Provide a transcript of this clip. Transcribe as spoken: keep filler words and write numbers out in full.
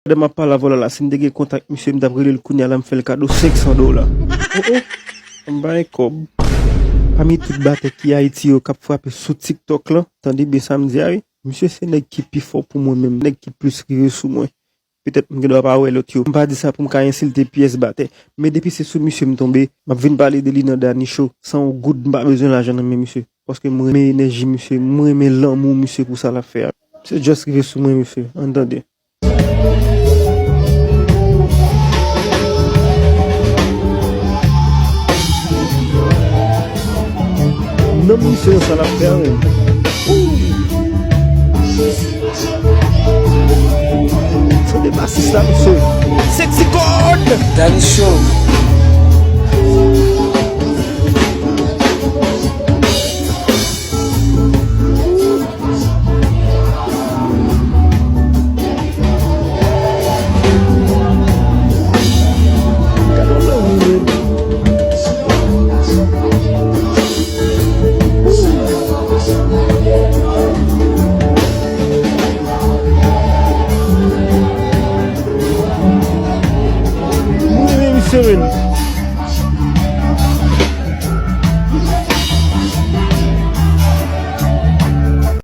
Pandan m ap pale avè w la, la, si m te gen kontak misye, m t ap rele l kounye a la, m fè l kado senk san dola. Oh, oh. M bay kòb. Pami tout batè ki Ayiti yo k ap frape sou TikTok lan, tande byen sa m di a wi. Misye se nèg ki pi fò pou mwen menm, nèg ki plis rive sou mwen. Petèt m gen dwa pa wè lòt yo. M pa di sa pou m ka ensilte pyès batè. Men depi se sou misye m tonbe, m ap vin pale de li nan Dani Show. San yon goud, m pa bezwen lajan nan men misye. Paske m renmen enèji misye, m renmen lanmou misye pou sa l ap fè a. Se just rive sou mwen, mesye. Ann tande. Nanm misye nan sa l ap fè a menm. Tande basis la, mesye. Sexy God! Dani Show.